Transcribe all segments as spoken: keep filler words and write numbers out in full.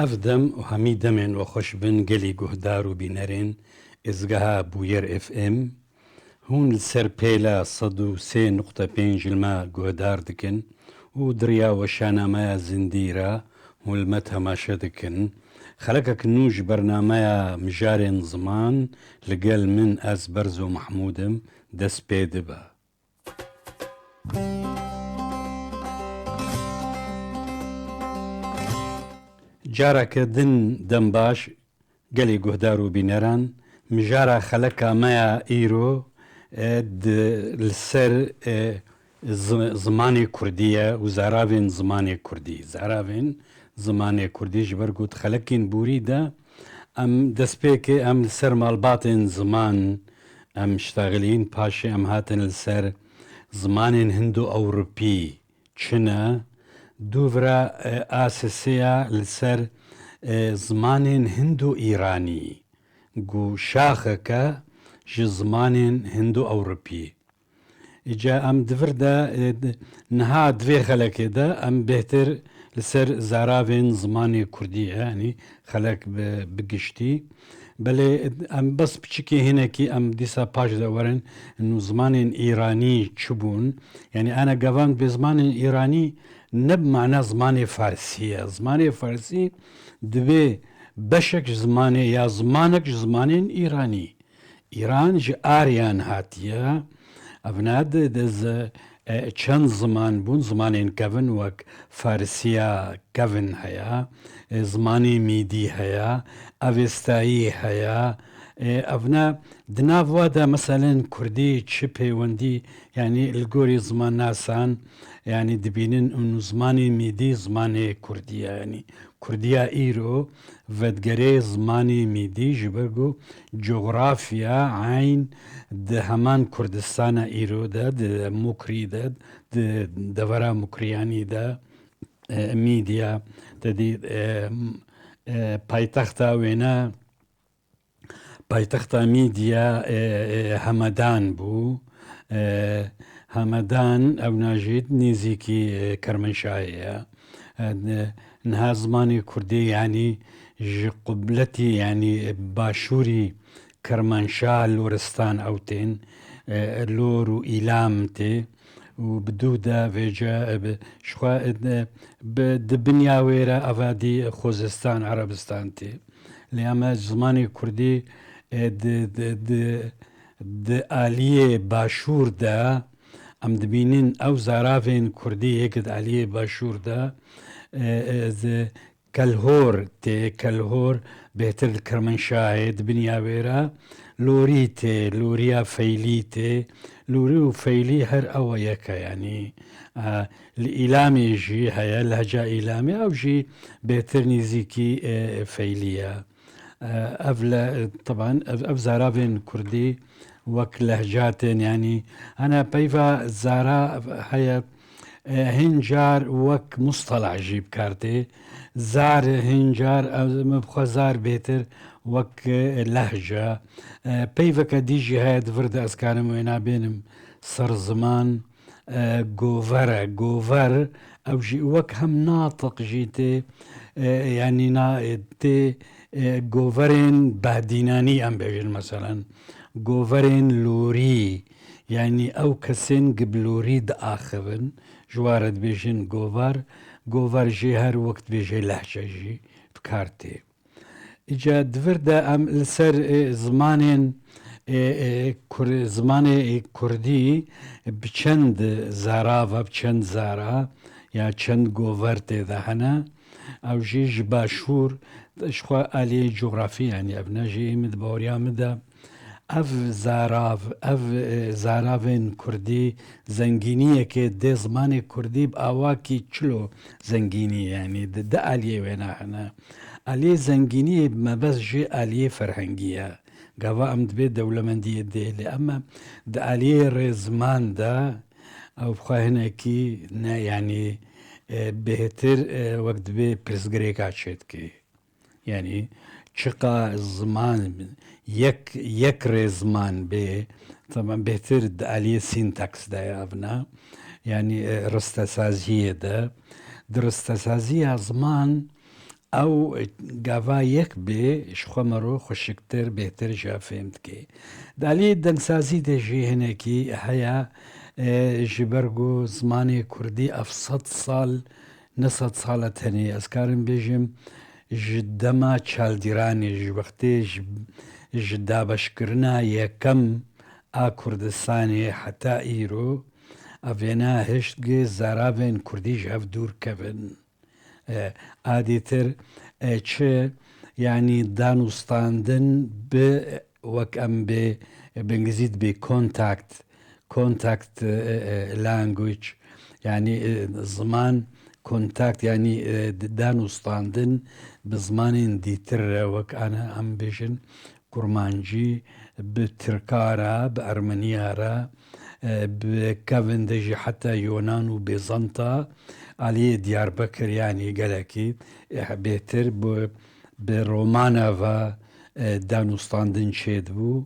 Ev dem û hemî demên we xweş bin gelî guhdar û bînerên êzgeha Bûyer F M. Hûn li ser pêla sed û sê nuqte pênc li me guhdar dikin û di riya weşanameya Zindî re hûn li me temaşe dikin. Xelekek nû ji bernameya Mijarên Ziman li gel min, ez Berzo Mehmûd im, dest pê dibe. Careke din dem baş, gelî guhdar û bîneran, mijara xeleka me ya îro, e, di, li ser, e, zi-, zimanê kurdî ye û zaravên zimanê kurdî. Zaravên zimanê kurdî ji ber ku di xelekên borî de em destpêkê em li ser malbatên ziman em ştaxilîn, paşê em hatin li ser zimanên hindo-ewropî çi ne, dûvira, e, asisiya li ser, e, zimanên hindo-îranî, ku şaxeke ji zimanên hindo-ewropî. Îca em di vir de, e, di, niha di vê xelekê de em bêhtir li ser zaravên zimanê kurdî, yanî xelek bi, bi giştî. Belê em bes piçikê hinekî em dîsa paş de werin, û zimanên îranî çi bûn? Yanî ana gavand bê zimanên îranî ne bi mana zimanê farsî ye. Zimanê farsî dibê beşek ji zimanê ya zimanek ji zimanên îranî. Îran ji Aryan hatiye. Evna di, di zi-, e, çend ziman bûn, zimanên kevin wek Farsiya kevin heye, e, zimanê Mîdî heye, Avestayî heye. E, evna di nav wa de meselen Kurdî çi pêwendî, yanî li gorî zimannasan, yanî dibînin û zimanê Mîdî zimanê Kurdî ye, yanî Kurdiya îro vedigerê zimanê Mîdî ji ber ku cografya eyn di heman Kurdistana îro de, di Mukrî de, di devera Mukriyanî de, e, Mîdya, te dî, e, e, paytexta wêne, paytexta Mîdya, e, e, Hemedan bû. E, Hemedan ewna jî nêzîkî, e, Kermenşahê ye. E, ne-, niha zimanê Kurdî, yanî ji qubletî, yanî başûrî Kermanşah, Loristan ew tên, e, Lor û Îlam tê û bi dû de vêce, e, bi, ji xwe, e, bi, di binya wê re evadî Xuzistan, Erebistan tê. Lê em e zimanê Kurdî, e, di, di, di, di aliyê başûr de em dibînin ew zaravên Kurdî yek di aliyê başûr de, e, e, di Kelhor tê, Kelhor bêhtir li Kirmanşahê di binya wê re, Lorî tê, Loriya Feylî tê, Lorî û Feylî her ew e yek e, yanî, e, li Îlamê jî heye, lehca Îlamê, ew jî bêhtir nêzîkî, e, Feylî ye. E, ev le, teban, ev, ev zaravên Kurdî wek lehca tên, yanî, hene peyva zara heye, e, hin car wek mustelah jî bi kar tê. Zar hin car, ev, min bi xwe zar bêtir wek, e, lehca. E, peyveke dî jî heye di vir de ez karim wêna bênim ser ziman, e, gover e. Gover, ew jî wek hem natiq jî tê, e, yanî na, e, tê, e, goverên behdînanî em bêjin, meselen, goverên lorî, yanî ew kesên gi bi lorî diaxivin, ji wa re dibêjin gover. Gover jî her wek dibêje lehçe jî bi kar tê. Îca di vir de em li ser, e, zimanên, e, e, kur-, zimanê, e, kurdî bi çend zara ve, bi çend zara ya çend gover tê de hene. Ew jî ji başûr, ji xwe aliyê cografî, yanî ev ne jî min di baweriya min de ev zarav, ev, e, zaravên kurdî zengîniyekê dê zimanê kurdî bi awakî çilo zengînî, yanî di, di aliyê wêna hene. Aliyê zengîniyê mebest jî aliyê ferhengî ye. Gava em dibê dewlemendiyê dê, lê em di aliyê rêziman de ew bi xwe hinekî ne, yanî, e, bêhtir, e, wek dibê pirsgirêka çêdikê. Yanî çiqa ziman yek, yek rêziman bê, tamam, bêhtir di aliyê sîntaks de ye evna. Yanî, e, ristesaziyê de. Di ristesaziya ziman ew gava yek bê, ji xwe mero xweşiktir, bêhtir ji hev fêm dike. Di aliyê dengsazî de jî hinekî heye, e, ji ber ku zimanê kurdî ev sed sal, ne sed sal e tenê, ez karim bêjim, ji dema Çaldîranê, ji wextê ji, ji dabeşkirina yekem a Kurdistanê heta îro, evêna hişt gi zaravên kurdî ji hev dûr kevin. E, adîtir, e, çi, yanî danûstandin bi, wek em bê, bi îngilîzî dibê contact, contact, e, e, language, yanî, e, ziman, contact, yanî, e, d-, danûstandin bi zimanên dîtir re, wek ana em bêjin, kurmancî, bi tirka re, bi ermeniya re, e, bi kevin de jî heta Yonan û Bêzanta, aliyê Diyarbekir, yanî gelekî, e, bêhtir bi, bi romana ve, e, danûstandin çêdibû.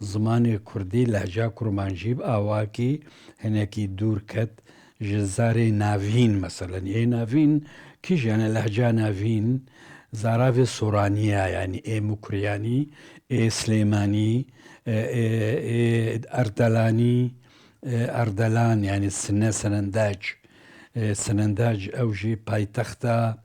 Zimanê kurdî, lehca kurmancî bi awakî hinekî dûr ket ji zarê navîn, meselen. Ê navîn kî jî, yanî lehca navîn, zaravê Soranî ye, yanî ê Mukriyanî, ê Silêmanî, e, ê, ê Erdelanî, e, Erdelan, yanî Sine, Senendac. E, Senendac ew jî paytexta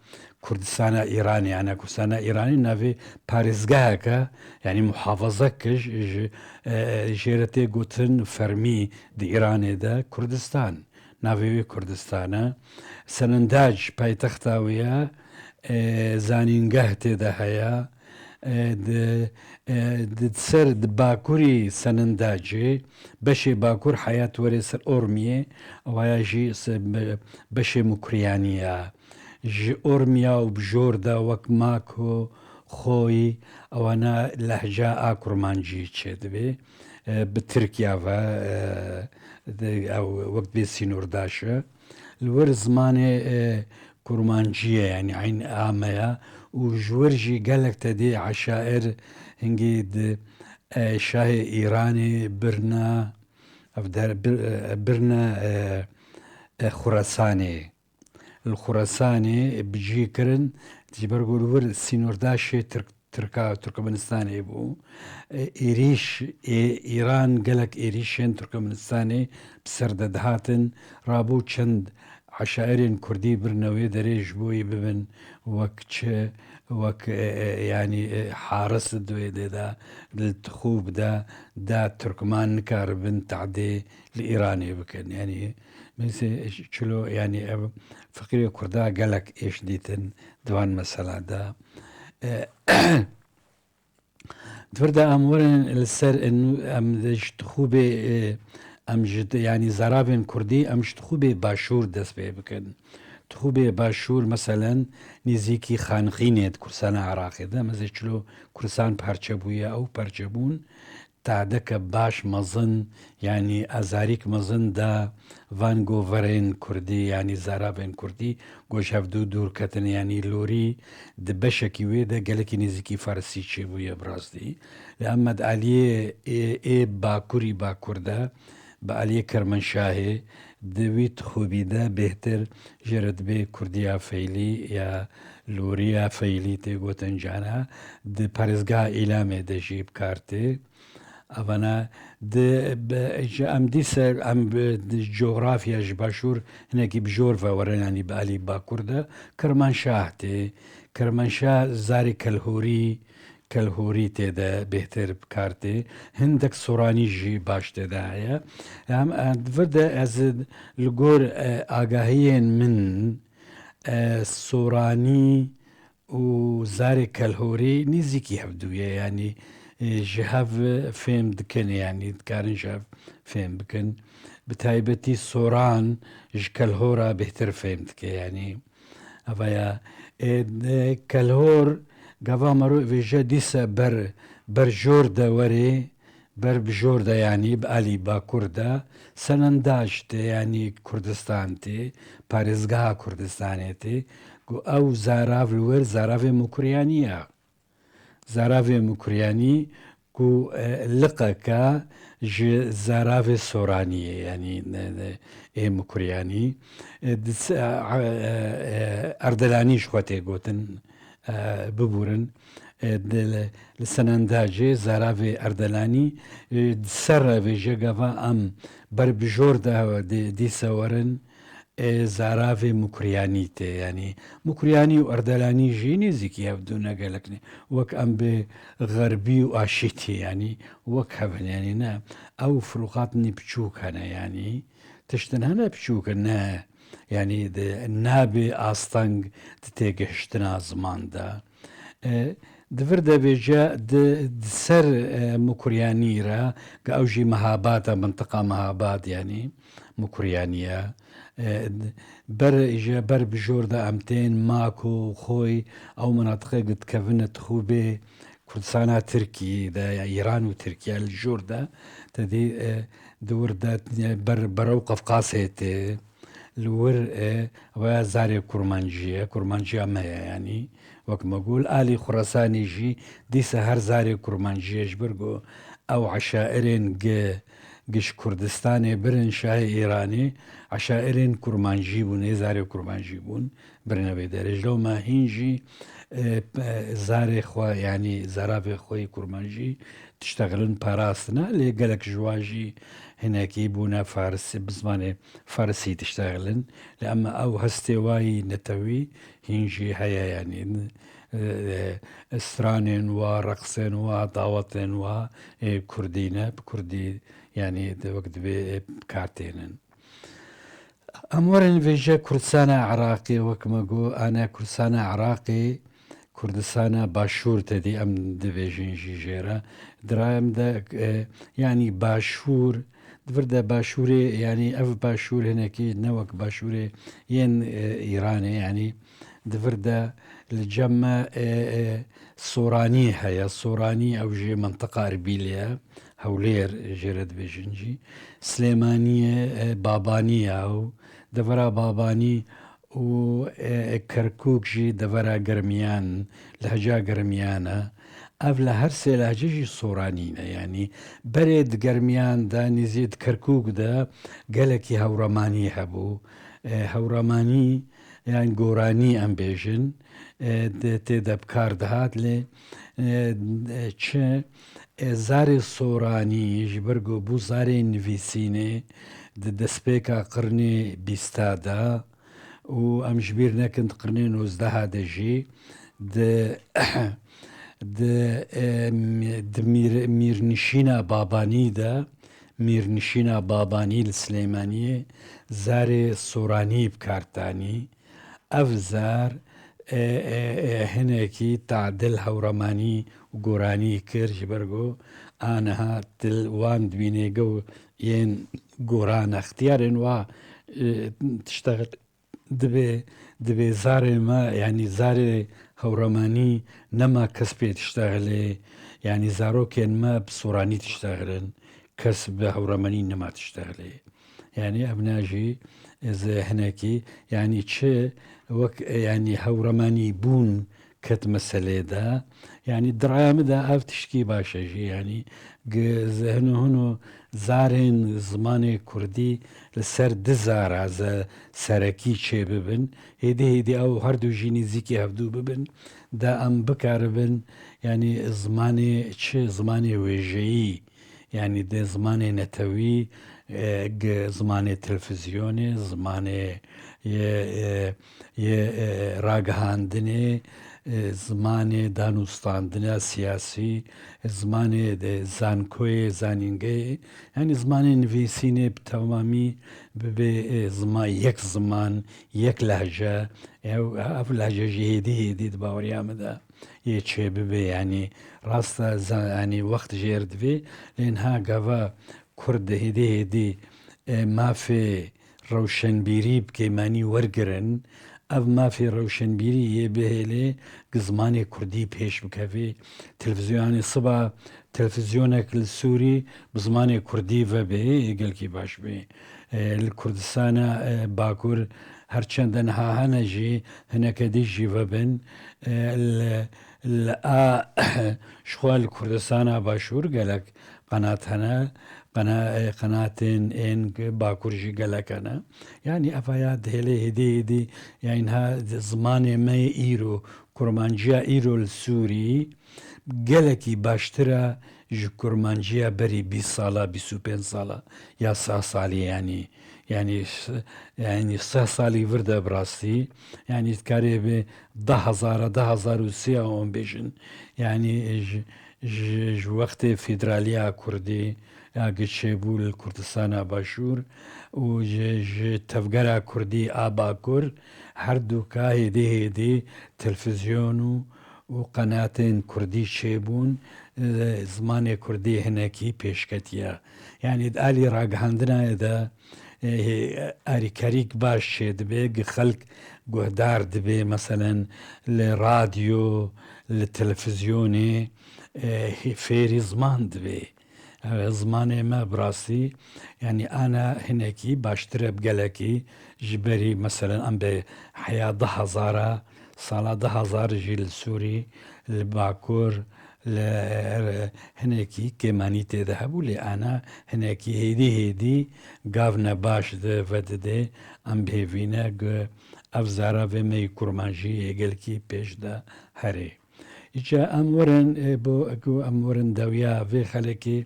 Kurdistana Îranê, yanî Kurdistana Îranê navê parêzgeheke, yanî muhafaza kir ji, ji, e, jê re tê gotin fermî di Îranê de Kurdistan. Navê wê Kurdistan e. Senendac paytexta wê ye. E, zanîngeh tê de heye. E, di, e, di ser, di bakurî Senendacê, beşê bakur heya werê ser Ormiyê, awaya jî se-, be-, beşê Mukriyanî ye. Ji Ormiya û bi jor de wek Mako, Xoyî, ewana lehca a kurmancî çêdibê. E, bi Tirkiya ve, e, de, ew wek bê sînordaş e. Li wir zimanê, e, kurmancî ye, yanî eyn ame ye û ji wir jî gelek tedê eşair hingî di, e, şahê Îranê birna, ev der-, bir-, e, birna, e, e, Xurasanê. Li Xurasanê bi cî kirin, ji ber ku li wir sînordaşê Tirk-, Tirka, Tirkmenistanê bû. E, êrîş, ê, Îran gelek êrîşên Tirkmenistanê bi ser de dihatin. Rabû çend eşairên kurdî birine wê derê ji bo yî bibin wek çi, wek, e, e, yanî, e, haris di wê dê de, li tixûb de, da Tirkman nikaribin tehdê li Îranê bikin. Yanî, mesela çilo, yanî ev fikrê kurda gelek êş dîtin di van mesela de. E, di vir de em werin li ser in, em de ji tixûbê, e, em ji, yanî zaravên kurdî, em ji tixûbê başûr dest pê bikin. Tixûbê başûr, meselen, nêzîkî Xanxînê di Kurdistana Iraqê de, mezê çilo Kurdistan parçe bûye, ew parçe bûn. Tadeke baş mezin, yanî azarîk mezin da van goverên kurdî, yanî zaravên kurdî, ku ji hevdû dûr ketin, yanî lorî di beşekî wê de gelekî nêzîkî farisî çêbûye bi rastî. Lê em me di aliyê ê, ê bakurî bakur de, bi aliyê Kermenşahê, di wî tixûbî de bêhtir jê re dibê kurdiya feylî ya loriya feylî tê gotin cana, di parêzgeha Îlamê de jî bi kar tê. Evana di, bi, ji em dîse, em bi, di coxrafya ji başûr hinekî bi jor ve werin, yanî bi alî bakur de Kirmanşah tê. Kirmanşah zarê kelhorî, kelhorî tê de bêhtir bi kar tê. Hindek soranî jî baş tê de heye. Em, em, di vir de ez li gor, e, agahiyên min, e, soranî û zarê kelhorî nêzîkî hevdû ye, yanî, e, ji hev fêm dikin, yanî dikarin ji hev fêm bikin. Bi taybetî soran ji kelhora bêhtir fêm dike, yanî. Eva ya, e, e, kelhor gava mero vêje dîse ber, ber jor de werê, ber bi jor de, yanî bi alî bakur de, Senendac tê, yanî Kurdistan tê, parêzgeha Kurdistanê tê, ku ew zarav li wir zaravê Mukriyanî ye. Zaravê Mukriyanî ku, e, liqeke ji zaravê Soranî ye, yanî ne, ne, ê Mukriyanî. E, di se-, e, e, e, Erdelanî ji xwe tê gotin. e, bibûrin. E, di, li senendacê zaravê Erdelanî, e, di ser re vêje gava em ber bi jor de dî-, dîse werin, e, zaravê Mukriyanî tê. Yanî Mukriyanî û Erdelanî jî nêzîkî hev dû ne gelek ne. Wek em bi Xerbî û Aşîtî, yanî wek hev in, yanî ne. Ew firûqatnî piçûk hene, yanî tiştin hene piçûk in, ne. Yanî di nabê asteng di têgihiştina ziman de. E, di vir de vêje di, di ser, e, Mukriyanî re, ke ew jî Mehabad e, mintiqa Mehabad, yanî Mukriyanî ye. E, ber, ji ber bi jor de em tên Mako, Xoy, ew minatiqê ku dikevine tixûbê Kurdistana Tirkî de, ya Îran û Tirkiye li jor de, te dî, e, di wir de, e, ber, berew Qefqasê tê. Li wir, e, ew ya zarê kurmancî ye, kurmanciya me ye, yanî wek me got, alî Xurasanê jî dîsa her zarê kurmancî ye, ji ber ku ew eşairên gi-, giş Kurdistanê birin şahê Îranê, eşairên kurmancî bûn, ê zarê kurmancî bûn, birine vê derê. Ji lewma hîn jî, e, pe-, zarê xwe, yanî zaravê xwe yê kurmancî diştexilin, parastina, lê gelek ji wan jî hinekî bûne farisî, bi zimanê farisî diştexilin. Lê em ew hestê wa yî netewî hîn jî heye, yanî, e, e, stranên wa, reqsên wa, dawetên wa, ê kurdî ne, bi kurdî, yanî, di wek divê, e, bi kar tênin. Em werin vêje Kurdistana Iraqê, wek me got, ane Kurdistana Iraqê, Kurdistana Başûr te dî em dibêjin jî jê re. Di raya min de, e, yanî Başûr, di vir de Başûrê, yanî ev Başûr hinekî ne wek Başûrê yên, e, Îranê, yanî di vir de li cem me, e, e, Soranî heye. Soranî ew jî mintiqa Erbîlê ye. Hewlêr jê re dibêjin jî. Silêmaniyê, e, Babanî ye ew. Devera Babanî û, e, e, Kerkûk jî devera Germiyan, lehca Germiyan e. Ev li her sê lehce jî Soranî ne. Yanî berê di Germiyan de, nêzî di Kerkûk de gelekî Hewramanî hebû. E, Hewramanî, yan Goranî em bêjin, e, de, tê de bi kar dihat, lê, e, e, çi, e, zarê Soranî ji ber ku bû zarê nivîsînê di destpêka qirnê bîsta de û em ji bîr nekin di qirnê nozdeha de jî di, di, e, mi-, di mîr-, mîrnişîna Babanî de, mîrnişîna Babanî li Silêmaniyê zarê Soranî bi kar tanî. Ev zar, e, e, e, hinekî tadil Hewramanî û Goranî kir, ji ber ku aniha til wan dibînê go yên Goran e. Extiyarên wa, e, tiştexil dibê, dibê zarê me, yanî zarê Hewramanî nema kes pê tiştexilê, yanî zarokên me bi Soranî tiştexilin, kes bi Hewramanî nema tiştexilê. Yanî ev ne jî ez hinekî, yanî çi wek, e, yanî Hewramanî bûn ket meselê de. Yanî di raya min de ev tişkî baş e jî. Yanî gi-, ze-, hino hino zarên zimanê kurdî li ser di zara ze-, serekî çêbibin. Hêdî hêdî ew her du jî nêzîkî hevdû bibin. De em bikaribin, yanî zimanê çi, zimanê wêjeyî, yanî di zimanê netewî, e, gi-, zimanê televîzyonê, zimanê yê, e, yê, e, ragihandinê, e, zimanê danûstandina siyasî, e, zimanê de zankoyê, zanîngehê, yanî zimanê nivîsînê bi temamî bibe, e, zima-, yek ziman, yek lehce, ew, ev lehce jî hêdî hêdî di baweriya min de yê çêbibe, yanî rast e, za-, yanî wext jêr divê, lê niha gava Kurd hêdî hêdî, e, mafê rewşenbîrî bi kêmanî wergirin, ev mafê rewşenbîrî yê bihêlê gi zimanê kurdî pêş bikevê. Televîzyonê siba, televîzyonek li Sûrî bi zimanê kurdî vebe, ê gelkî baş bê. E, li Kurdistana, e, Bakur her çende niha hene jî, hineke dî jî vebin. E, li, li a, ji xwe li Kurdistana Başûr gelek qenat hene, qena-, e, qenatên ên Bakur jî gelek hene. Yanî ev ya dihêlê hêdî hêdî, yanî niha zimanê me yê îro kurmanciya îro li Sûrî gelekî baştir e ji kurmanciya berî bîst sala, bîst û pênc sala ya seh salî, yanî, yanî, yanî seh salî vir de bi rastî, yanî dikarê bi deh hezara, deh hezar û sê ya wan bêjin. Yanî ji, ji, ji wextê federaliya Kurdî ya gi çêbû li Kurdistana Başûr û ji, ji tevgera Kurdî a Bakur, her du ka hêdî hêdî televîzyon û, û qenatên Kurdî çêbûn, e, zimanê Kurdî hinekî pêşketiye. Yanî di alî ragihandinayê de, e, alîkarîk baş çêdibe, gi xelk guhdar dibe, meselen li radyo, li televîzyonê, e, fêrî ziman dibe. Ev zimanê me bi rastî, yanî ana hinekî baştir e bi gelekî, ji berî, meselen, em bê heya du hezar a, sala du hezar jî li Sûrî, li Bakur, li, hinekî kêmanî tê de hebû, lê ana hinekî hêdî hêdî gavne baş di vedidê, em bêhêvî ne ku ev zara vê me yî kurmanjî yê gelkî pêş de herê. Îca em werin, e, bo ku em werin dawiya vê xelekê,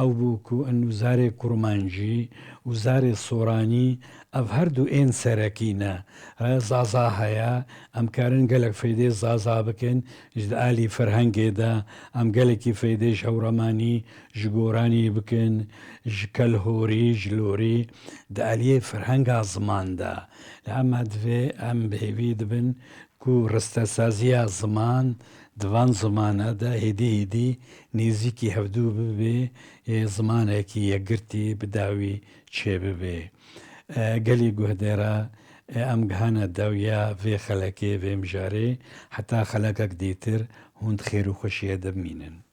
ew bû ku in û zarê kurmancî û zarê soranî, ev her du ên serekî ne. He, zaza heye, em karin gelek feydê zaza bikin, ji di alî ferhengê de em gelekî feydê ji hewremanî, ji goranî bikin, ji kelhorî, ji lorî, di aliyê ferhenga ziman de. Li hema divê em bi hêvî dibin ku ristesaziya ziman di van zimana de hêdî hêdî nêzîkî hevdû bibe, ê zimanekî yekgirtî bi dawî çêbibe. E, gelî guhdêra, e, em gihane dawiya vê xelekê, vê mijarê, heta xelekek dîtir hûn di xêr û xweşiyê de bimînin.